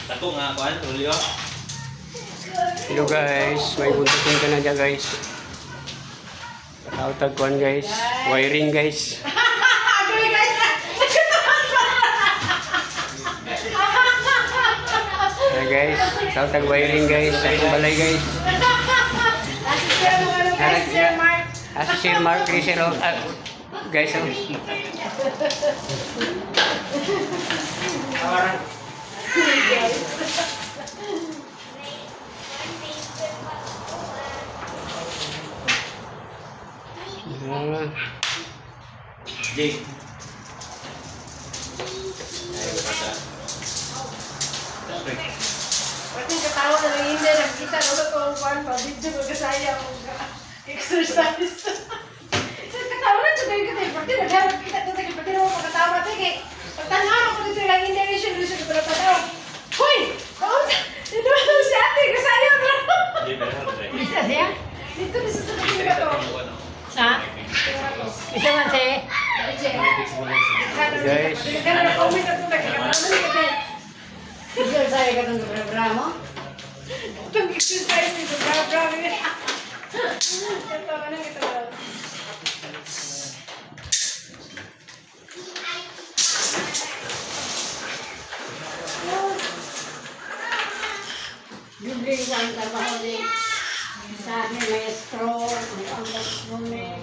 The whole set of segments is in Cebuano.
Tako nga kuan, Julio. Hello guys, may buntutin ka na dyan, guys. Patautag kuan, guys. Wiring, guys. Agoy, guys! Ayan guys, patautag wiring, guys. Sa akong balay, guys. Asa siya mga ano, guys, Sir Mark. Ah, si Sir Mark Crisel, oh. Ah, guys, oh. Ah, Jay. Ay, bata. Pati katawa na lang hindi, nakita ko sa itong kwan pa, video ko kasaya ko exercise. So, katawa na ito kayo, pati nagharap kita ito, pati na mo pagkatawa ito, kay pagtanaw ko dito lang hindi, siya siya siya pala. Hoy! Kaunsa! Dito si ate, kasaya ko. Jay, pero ano, Jay? Isa siya? Dito na sa sa to. Sa? Isa man siya. Guys. Isa sa ka itong programa. Itong exercise nito, grabe. Ito, ano ito? Libre ang trabaho din. Sa amin maestro, ang gastronomy.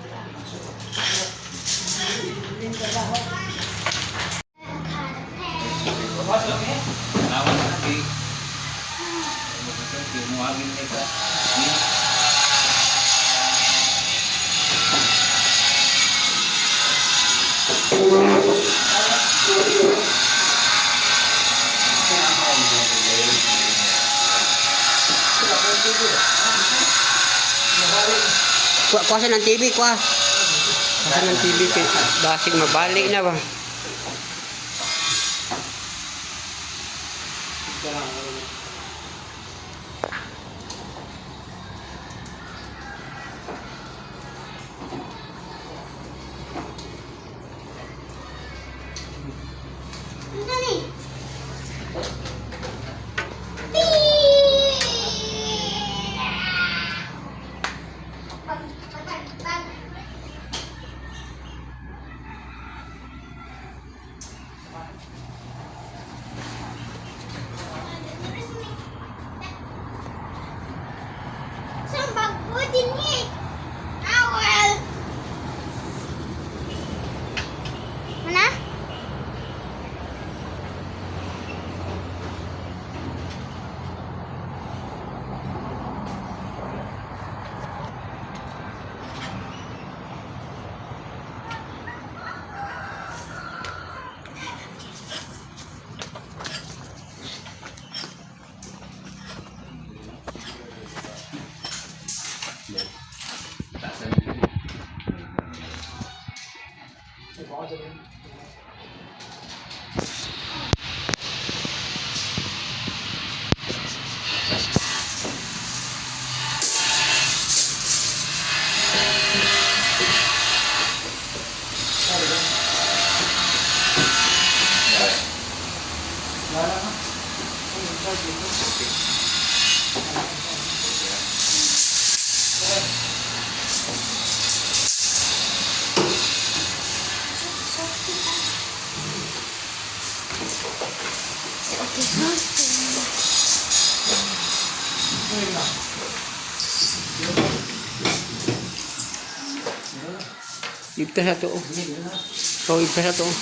Libre ang trabaho. Tawag na kay. Muagin ni ka. Kuha, kuha sa ng TV, kuha. Kuha sa ng TV, kay basig mabali na ba? Mana? Ibta sa to. Oh. So, ibta sa to. Oh.